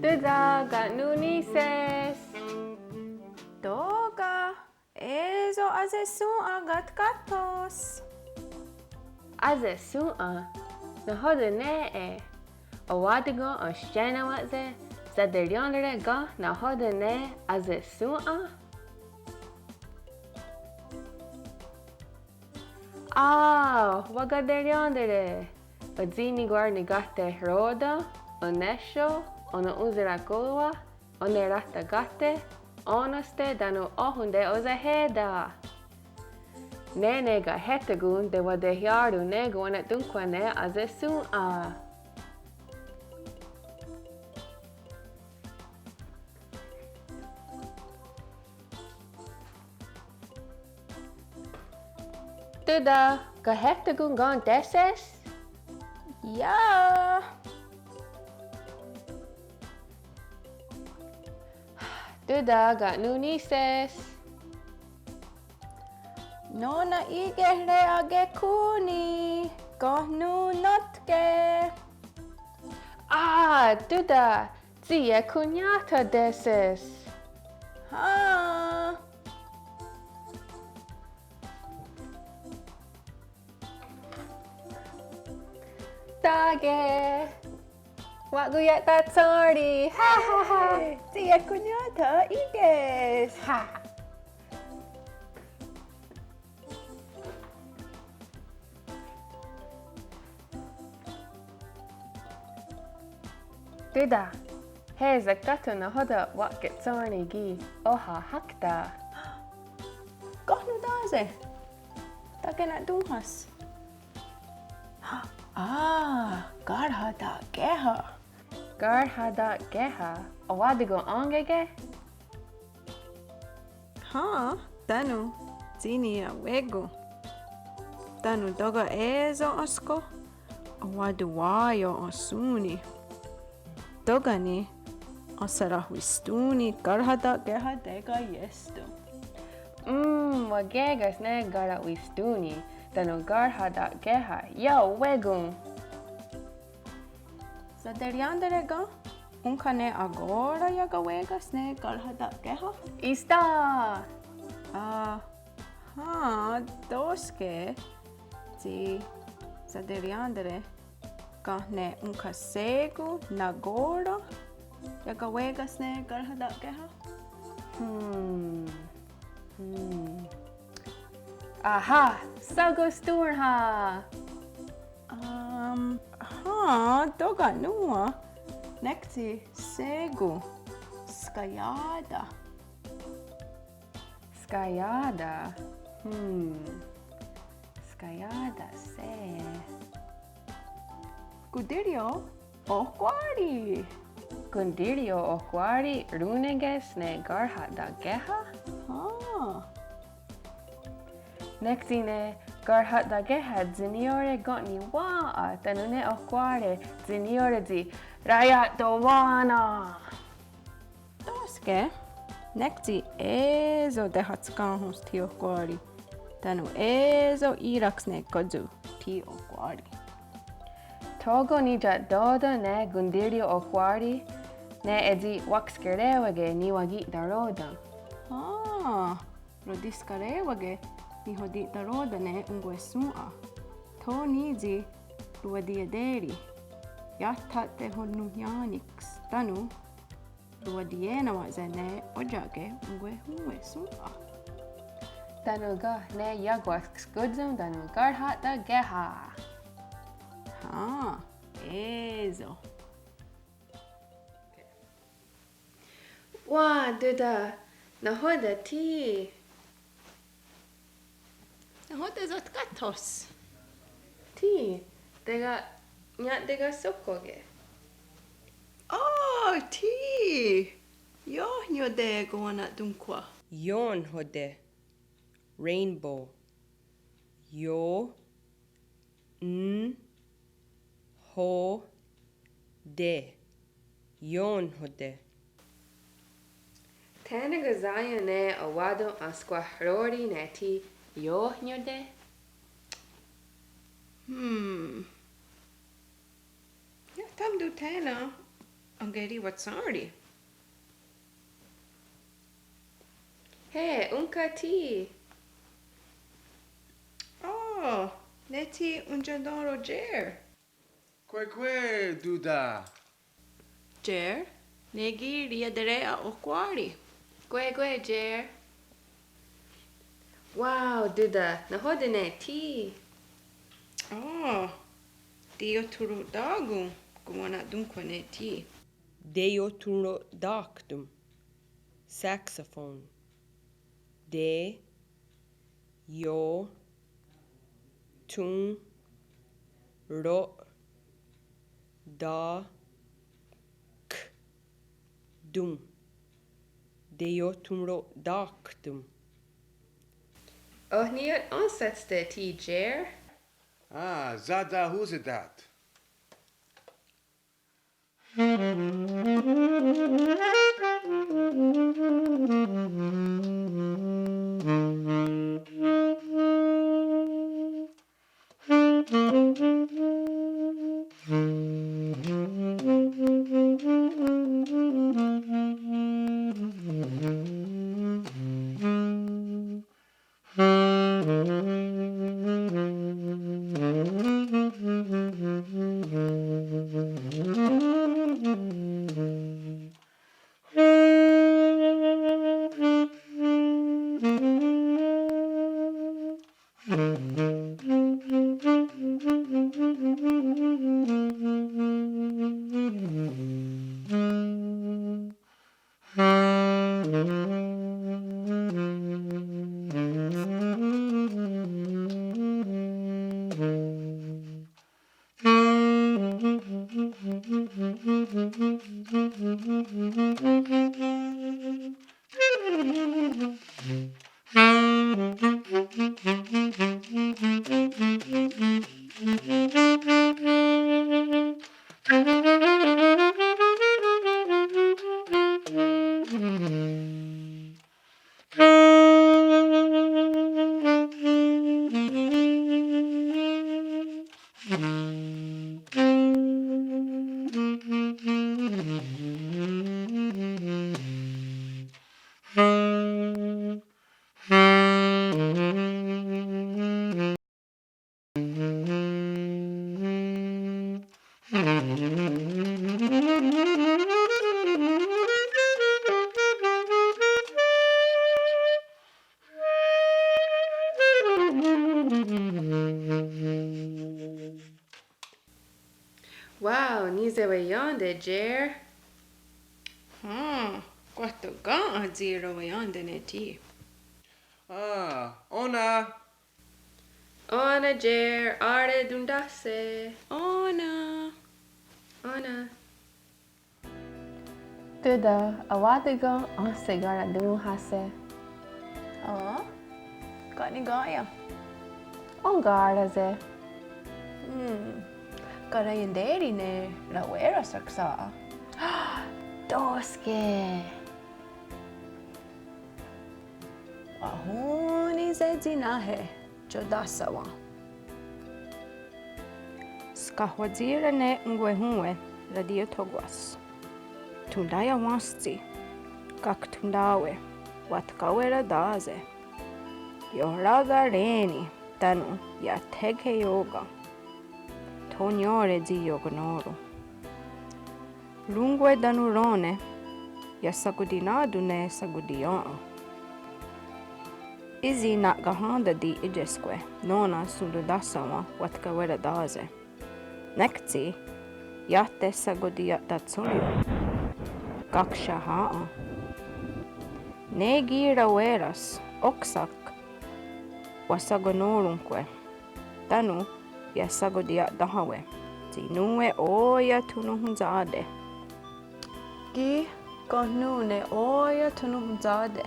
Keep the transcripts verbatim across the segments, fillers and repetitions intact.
Tóta, ka' nón: níhse's? Tóka', é:so ase'shòn:'a katkáthos. Ase'shòn:'a? Nahò:ten nè:'e? Enwá:ton ken ahsténawa'se', saterièn:tare' ken nahò:ten nè:'e ase'shòn:'a? Á:, wakaterièn:tare'. Otsì:nekwar nikahterò:ten, onéhsio, onon'onserakó:wa, onerahtakà:te, ó:nenste tánon ohón:te osahè:ta. Nè:ne kahehtà:kon tewatehià:ron ne kowá:nen tónhkwa ne ase'shòn:'a. Tóta, kahehtà:kon ken téhse's? Iáh. Tóta, ka' nón: níhse's? Nó:nen í:kehre' akekhón:ni, ka' nón: nátke? Á:, Tóta, tsi iekonnì:tha' téhse's. Hen. Tá:ke. Wa'kón:ni ia'tá:tshen'ri. Tsi iekonnì:tha' í:ke's. Tóta, hé:, satkátho nahò:ten wa'ketshén:ri ki' ohahákta. Ka' nón: tá:se? Takena'tón:hahs. Á:, karhatakéha. Karhatakéha. Enwá:ton ken ónhkeke? Hen, tánon tsi ní:ioht wé:kon. Tánon tóka' é:so énsko, enwá:ton wá:io ahsón:ni. Tóka' ni' ahserahwistón:ni karhatakéha tekaiéston. Mm, wakéka's ne karahwistón:ni tánon karhatakéha iá:wekon. Saterièn:tare' ken ónhka ne akó:ren iakawé:ka's ne karhatakéha? Ísta. Á:, hen, tó:ske. Tsi saterièn:tare' ken ne ónhka shé:kon nakó:ren iakawé:ka's ne karhatakéha? Hmm. Hmm. Ahá, shakostòn:rha. Hen, tóka' nòn:wa. Nek tsi shé:kon. Skaià:ta. Skaià:ta. Hmm. Skaià:ta se'. Kontírio ohkwá:ri. Kontírio ohkwá:ri rón:neke's ne karhatakéha? Hen. Nek tsi ne karhatakéha tsi niió:re ken niwà:'a tánon ne ohkwá:ri tsi niió:re tsi raia'towá:nen. Tó:ske, nek tsi é:so tehatskà:hons thiohkwá:ri. Tánon é:so í:raks ne kéntsion thiohkwá:ri. Thó:ken nitia'tò:ten ne kontírio ohkwá:ri, nè:'e tsi wakskeré:wake niwaki'tarò:ten. Hen, rotiskeré:wake nihoti'tarò:ten ne onkwehshòn:'a. Tho ní:tsi rowatiienté:ri. Iah tha'tehononhwennién:niks tánon rowatiienawa'se' ne ótia'ke onkwehonwehshòn:'a. Tánon ken ne iakwaks kéntsion tánon karhatakéha. Hen, é:so. Wá, Tóta, nahò:ten thí? Nahò:ten satkáthos? Thí, teka, nia'tekahsohkwá:ke. Ó, thí. Io'nió:te kowá:nen tónhkwa. Io'nhó:te. Rainbow. Io, 'n, hó, te. Io'nhó:te. Thé:nen ká:ti ne enwá:ton' enskwahá:ri' ne thí iohnión:te'? Hmm. Iah thatón:ton' thé:nen enkerihwatshén:ri'. Hé, ónhka thí? Ó, ne thí ontiatén:ro Jer. Kwéh, kwéh, Tóta. Jer, ne kí: riaterè:'a ohkwá:ri'. Kwéh, kwéh, Jer. Wow, Tóta, nahò:ten ne thí? Ó, teiotonhron'tá:kon konwanatónhkwe' ne thí. Teiotonhron'tá:kton. Saxophone. Te, io, ton, ro, 'tá, k, ton. Teiotonhron'tá:kton. Oh ní:ioht ensétste' thí, Jer? Á, satahónhsatat. Wow, ní:se weién:te', Jer. Hen, kwah tóka' tsi roweién:te' ne thí. Á, ó:nen. Ó:nen, Jer, á:re' tontáhse'. Ó:nen. Ó:nen. Tóta, enwá:ton' ken enhsekará:ton' tón:hahse'? Á, ken' niká:ien'? Ónhka á:rese'? Hmm, karaienté:ri' ne Rawé:ras raksà:'a. Tó:ske. Wahón:nise' tsi náhe tiotáhsawen'. Skahwatsì:ra' ne onkwehón:we ratiióthokwas. Thontá:ien' wénhstsi, kakthontá:we, watkáweratá:se'. Iorakarè:ni tánon' iah theke ió:ken. Tho niió:re tsi iokonó:ron. Rón:kwe tánon' ró:ne, iah shakotiná:ton' ne shakotiièn:'a. Ísi' na'kahén:tati í:ieskwe nó:nen shontotáhsawen' watkáweratá:se'. Nek tsi iah tehshakotiia'tatshénnion'. Kakshahà:'a. Ne kí Rawé:ras óhsaks wahshakonó:ron'kwe. Tánon' iah shakotiia'ténhawe' tsi nón:we ó:ia' thononhontsà:te. Ki' ken' nón:we ó:ia' thononhontsà:te,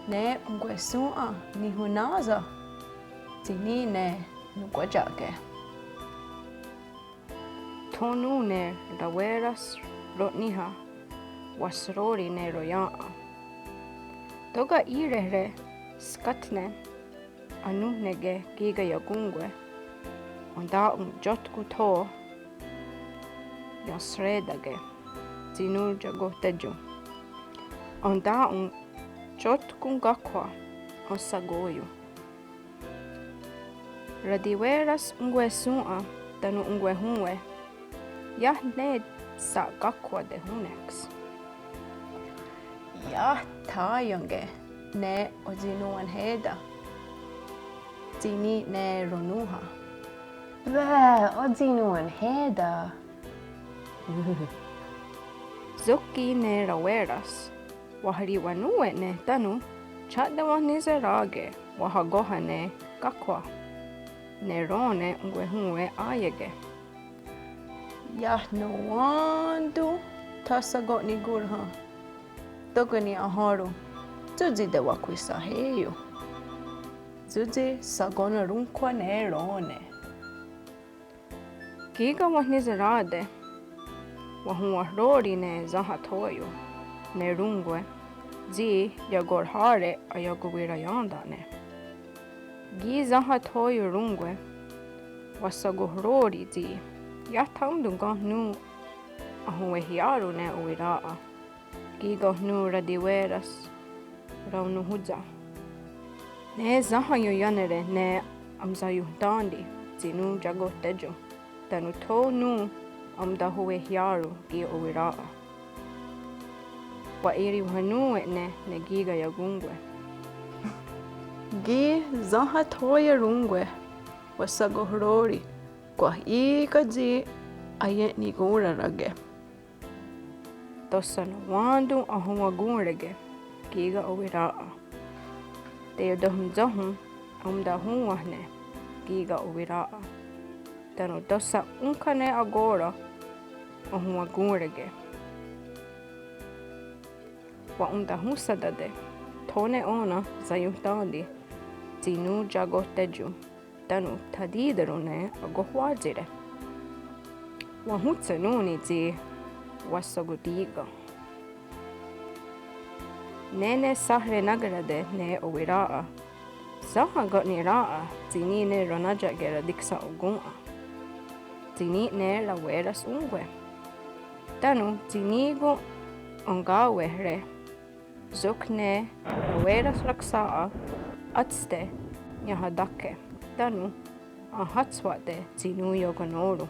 ne onkwehshòn:'a nihonná:sa tsi ní:ioht ne nonkwátia'ke'. Tho nón:we Rawé:ras ro'níha wahsró:ri' ne roièn:'a. Tóka' í:rehre' skátne anónhneke kí:ken iakón:kwe, entà:'on tiótkon tho iahsré:take' tsi nón:we iakohténtion. Entà:'on tiótkon kákhwa ahsakó:ion. Ratiwé:ras onkwehshòn:'a tánon' onkwehón:we, iah ne sha'kákhwa tehón:neks. Iah thá:ien'ke' ne otsi'nonhwenhè:ta' tsi ní: ne ronónha. Baa, otsi'nonhwenhè:ta'. Sok ki' ne Rawé:ras wahari'wanón:we'ne' tánon' tsi tewahniserá:ke' wahakóha' ne kákhwa ne ró:ne onkwehón:we á:iake'. Iah nonwén:ton thashako'nikonhrhen'. Tóka' ni' ahà:ron', sótsi tewakhwishenhé:ion'. Sótsi shakonorónhkhwa' ne ró:ne. Kí:ken wahniserá:te', wahonwahró:ri' ne sénha thó:ien ne rón:kwe tsi iakorhá:re' aiakowiraién:ta'ne'. Ki' sénha thó:ien rón:kwe wahshakohró:ri' tsi iah thaón:ton ken nón: ahonwehià:ron' ne owirà:'a. Ki' ken nón: Ratiwé:ras raononhóntsa'. Ne sénha ioiánere' ne aonsaienhtén:ti tsi nón:we iakohténtion tánon' tho nón: aontahowehià:ron' ki' owirà:'a. Wa'erihwanón:we'ne' ne kí:ken iakón:kwe. Ki' sénha thó:ien rón:kwe wahshakohró:ri' kwah í:ken tsi aie'nikonhrà:rake'. Tóhsa nonwén:ton ahonwakón:reke' kí:ken owirà:'a. Teiotonhontsóhon aontahón:wahne' kí:ken owirà:'a. Tánon' tóhsa ónhka ne akó:ren ahonwakón:reke'. Wa'ontahónhsatate' tho ne ó:nen saionhtén:ti tsi nón:we iakohténtion tánon' thatí:teron' ne akohwá:tsire'. Wahóntsha'nón:ni tsi wahshakotí:ken'. Nè:ne sahrenákerate' ne owirà:'a. Sénha ken' nirà:'a tsi ní: ne ronátia'ke ratiksa'okòn:'a. Tsi ní: ne Rawé:ras ón:kwe. Tánon' tsi ní:kon enkawéhre'. Sok ne Rawé:ras raksà:'a átste niahatákhe' tánon' ahatswà:te' tsi nón:we iokanó:ron'.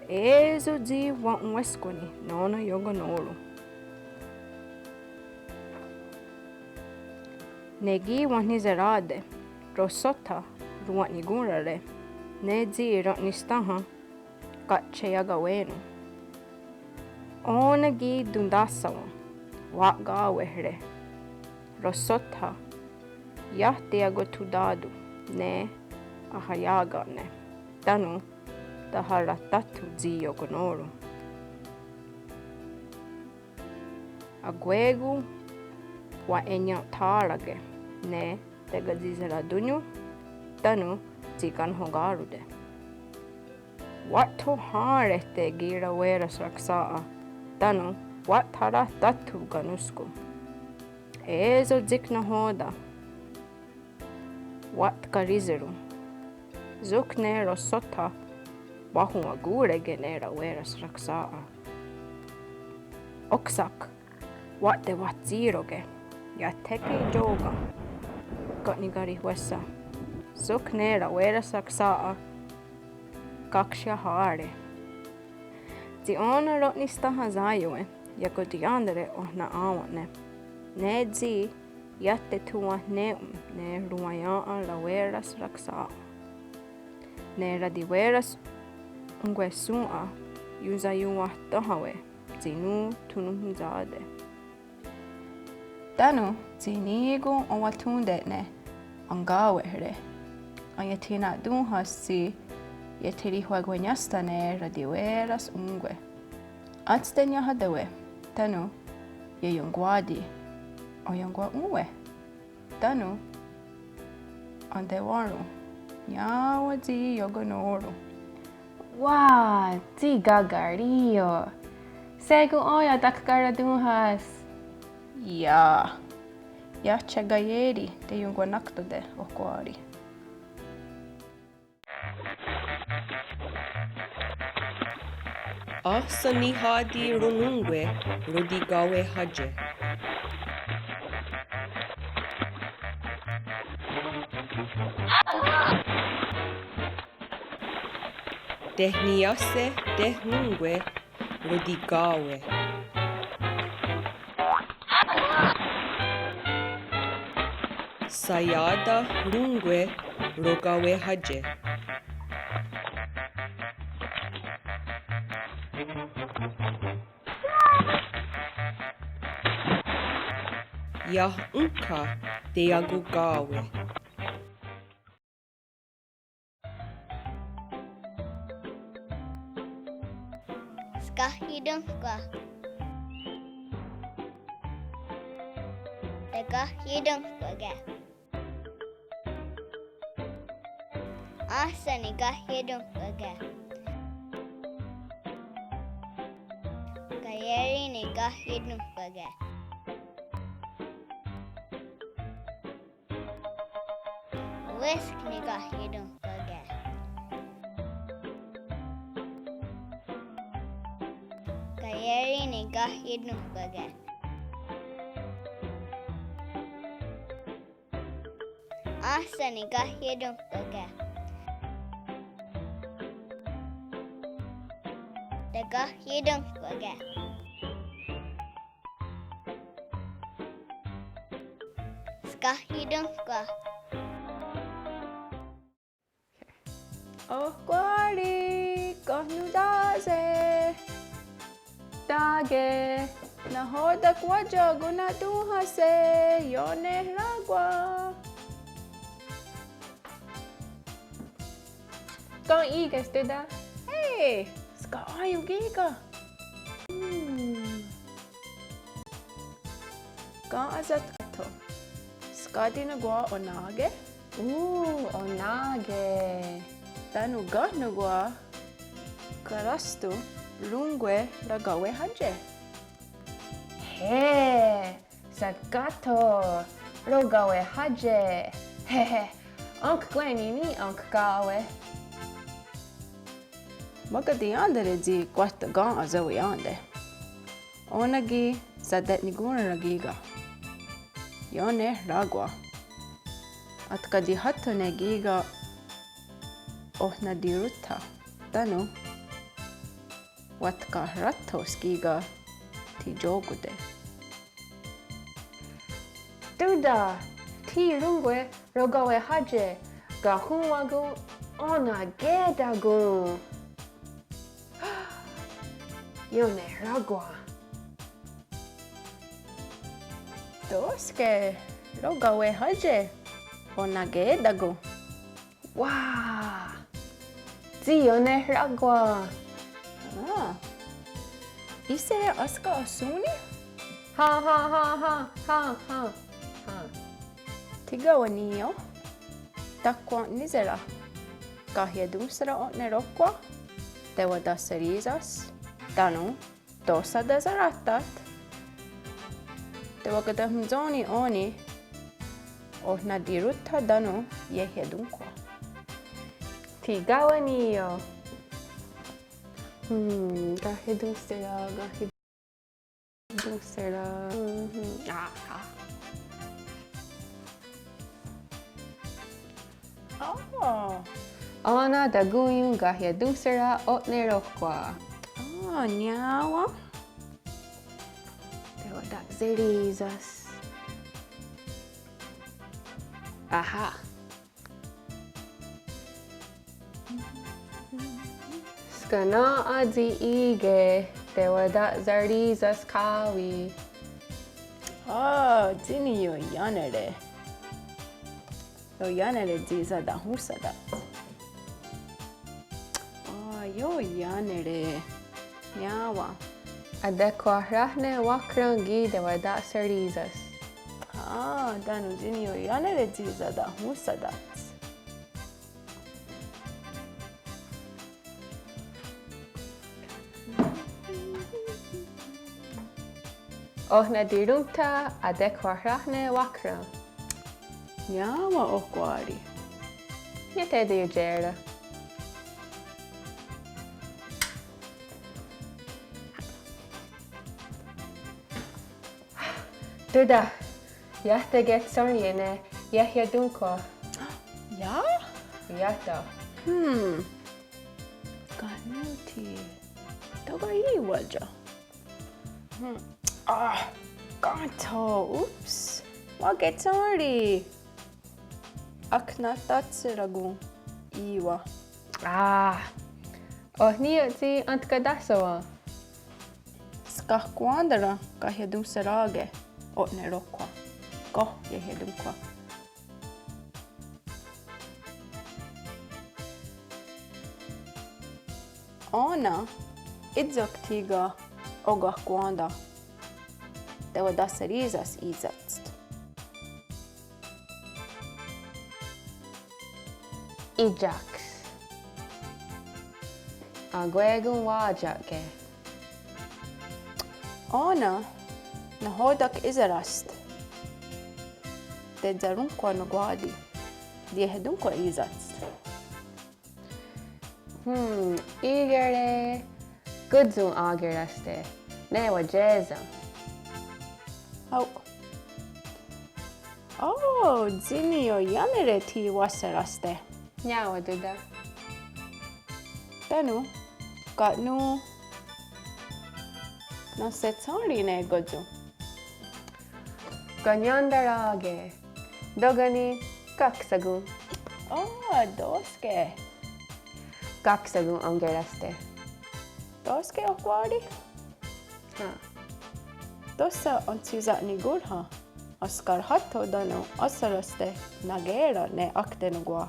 É:so tsi wa'onwéskwani nó:nen iokanó:ron'. Ne ki' wenhniserá:te' rohsótha ronwa'nikòn:rare' ne tsi ro'nisténha ka'tchiakawé:non. Ó:nen ki' tontáhsawen' wa'kawéhre' rohsótha iah teiakothotá:ton ne ahaià:ken'ne' tánon' taharahtáthon tsi iokanó:ron. Akwé:kon wa'enia'thá:rake' ne tekatsi'será:tonnion tánon' tsi kanhoká:rote'. Wa'thohén:rehte' ki' Rawé:ras raksà:'a tánon' wa'tharahtáthon kanónhskon. É:so tsik nahò:ten wa'tkaríhseron. Sok ne rohsótha wahonwakòn:reke' ne Rawé:ras raksà:'a. Óksa'k wa'tewahsì:roke' iah theke' iokan ken' nikarihwésha. Sok ne Rawé:ras raksà:'a kakshiahá:re'. Tsi ó:nen ro'nisténha sá:iewe' iakotiiéntare' ohnà:wen'ne' ne tsi iah tethonwahné:wen' ne ronwaién:ha Rawé:ras raksà:'a. Ne Ratiwé:ras onkwehshòn:'a ionsaionwahténhawe' tsi nón:we thononhontsà:te'. Tánon' tsi ní:kon enwathón:te'ne' enkawéhre'. Aiethina'tón:hahse' tsi iethirihwakwenniénhste' ne Ratiwé:ras ón:kwe. Átste niahatáwe' tánon' ieionkwá:ti' aionkwa'ón:we'. Tánon' entewà:ron niá:wen tsi iokanó:ron. Wá:ton tsi kakarí:io. Shé:kon ó:ia' takkaratón:hahse'. Iah. Iah tsi kaié:ri teionkwanaktó:te ohkwá:ri. Áhsen nihá:ti ronón:kwe rotikawehátye. Tehniiáhse tehón:kwe rotiká:we. Shaià:ta rón:kwe rokawehátye. Iah ónhka teiakoká:we. Skahiatónhkwa. Tekahiatónhkwake. Áhsen nikahiatónhkwake. Kaié:ri nikahiatónhkwake. Wísk nikahiatónhkwake. Kaié:ri nikahiatónhkwake. Áhsen nikahiatónhkwake. Tekahiatónhkwake. Skahiatónhkwa. Ohkwá:ri, kahnontá:se. Tá:ke, nahò:ten kwah tsi akona'tón:hahse, ionneráhkwa. Ken í:ke's Tóta? Hé, ska'ion' kí:ken. Hmm. Ken ahsatkáhtho? Skáti nonkwá:ti onà:ke? Ú, onà:ke. Tánon' ken nonkwá:ti karáhston rón:kwe rakawehátye? Hé, satkáhtho, rokawehátye. Hé, hé, enkkwé:ni' ni' enkká:we'. Wakatiiéntare' tsi kwah ken ahseweién:te'. Ó:nen ki' sate'nikonhrèn:'a kí:ken. Ionneráhkwa. Atkatehrháthon' ne kí:ken ohnatirón:tha'. Tánon' watkahrátho' kí:ken thiyó:konte'. Tóta, thí rón:kwe rokawehátye, kahón:wakon onaké:takon. Ionneráhkwa. Tó:ske, rokawehátye, onaké:takon. Wá! Tsi ionneráhkwa. Á. Íhsehre' énska ahsón:ni? Ha, ha, ha, ha, ha, ha, ha. Thikawenní:io. Takhwa'nisera'. Kahiatónhsera' o'neróhkwa. Tewata'serísahs. Tánon' tóhsa taseráhtat. Tewakatonhwentsó:ni ó:ni ohnatirón:tha' tánon' iehiatónhkwa. Thikawenní:io. Hmm, kahiatónhsera', kahiatónhsera'. Mhm. Ah, ah. Ó:. Ó:nen takón:ion' kahiatónhsera' o'neróhkwa. Ó:, niá:wen. Tewata'serísahs. Aha. Skanèn:tsi í:ke tewata'serísahs ká:wi. Á, tsi niioiánere'. Ioiánere' tsi satahónhsatats. Á, ioiánere'. Niá:wen. Atekhwahráhne wa'kèn:ren' ki' tewata'serísahs. Á, tánon' tsi niioiánere' tsi satahónhsatats. Oh natirón:ta atekhwahráhne wákren? Niá:wen, Ohkwá:ri. Iah tetiión:tieron. Tóta, iah teketshòn:'a ne iahiatónhkhwa. Iah? Iah tóta. Hmm. Ka' nón: tsi tóka' í:wetyo. Hmm. Ah, kántho, oops. Waketshén:ri. Aknata'tsherá:kon í:wa. Ah. Oh ní:ioht tsi entkatáhsawen? Skahkwén:tara kahiatónhserake o'neróhkhwa. Ka' iahiatónhkhwa. Ó:nen í:se thí:ken okahkwén:ta. Tewatahserísas í:sats. Í:saks. Akwé:kon wá:iake. Ó:nen nahò:ten í:serast. Tesarónhkhwa nonkwá:ti. Iahiatónhkhwa í:sats. Hmm, í:kehre kéntsion akeráhste ne watié:sen. Hao. Oh, tsi niioiánere thí wahseráhste. Niá:wen, Tóta. Tánon, ka' nón: nahsetshén:ri ne kéntsion? Kanientarake. Tóka' ni' káksakon. Oh, tó:ske. Káksakon akeráhste. Tó:ske, Ohkwá:ri? Ha. Tóhsa entshihsa'nikónhrhen. Ahskarháthon tánon ahseráhste nakè:ra ne ákte nonkwá.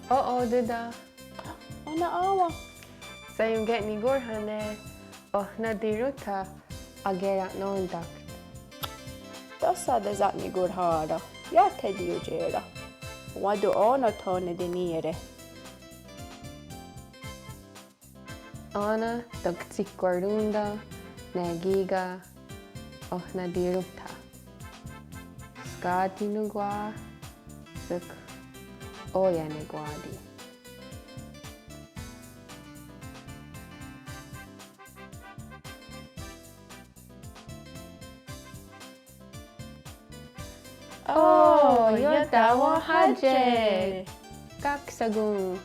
Oh, oh, Tóta. Ó:nen á:wa. Saionke'nikónhrhen ne oh natirón:ta akera'nón:takt. Tóhsa tesa'nikónhrhen. Iah tetiión:tieron. Wá:ton ó:nen tho ne teniiere. Ó:nen tóka' tsi karón:ta ne kí:ken oh natirón:ta. Skáti nonkwá, sok ó:ia ne kwá:ti. Oh, iotá:wen' hátie'. Káksakon.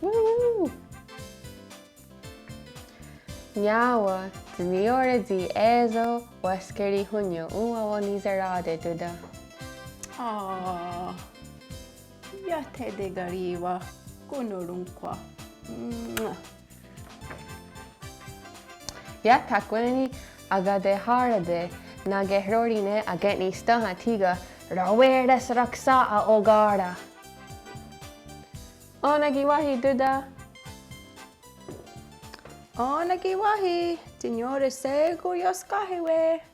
Woo! Niá:wen, tsi niió:re tsi é:so wahskerihónnien' òn:wa wenhniserá:te', Tóta. Ah, iah tekarì:wa konnó:ronhkhwa. Iah thahkwé:ni' akatehá:rate' nakehró:ri' ne ake'nisténha thí:ken rawé:ras raksà:'a oká:ra'. Ó:nen ki' wáhi, Tóta. Ó:nen ki' wáhi, tsi niió:re shé:kon ioskáhewe'.